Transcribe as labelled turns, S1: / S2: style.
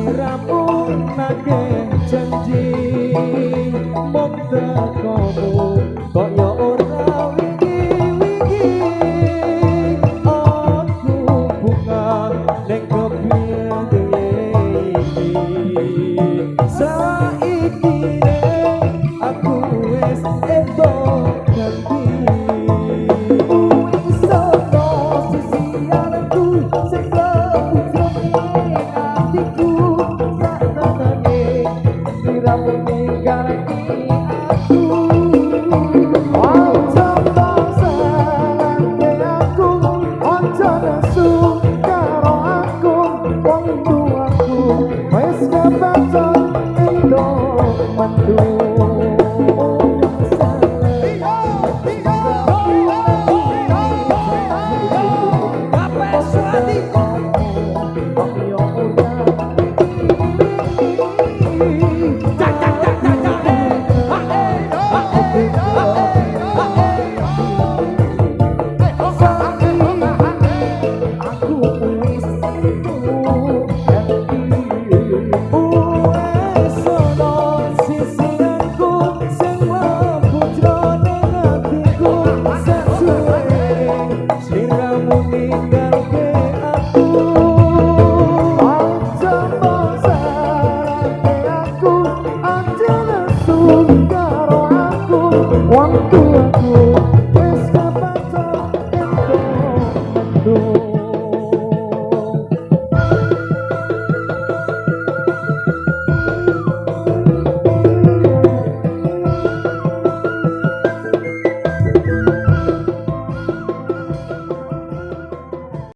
S1: Sliramu nagih janji mung tekomu kaya ora wingi-wingi. Aku bunga ning kepiye iki saiki aku wis entuk ganti.
S2: Wis ana sisianku sing mlebu jroning atiku, saknane sliramu ninggalke aku. Aja salahke aku, aja nesu karo aku, wong tuaku wis kebaca entuk mantu.
S1: Bapak Suwati. Cak cak cak cak cak. Ha eh ha eh ha eh ha eh.
S2: Aku wis entuk ganti.
S1: Wes ana sisianku sing mlebu jroning atiku sasuwe sliramu ninggalke aku.
S2: Aja mbok salahke aku, aja nesu karo aku, wong tuaku wis kebaca entuk mantu.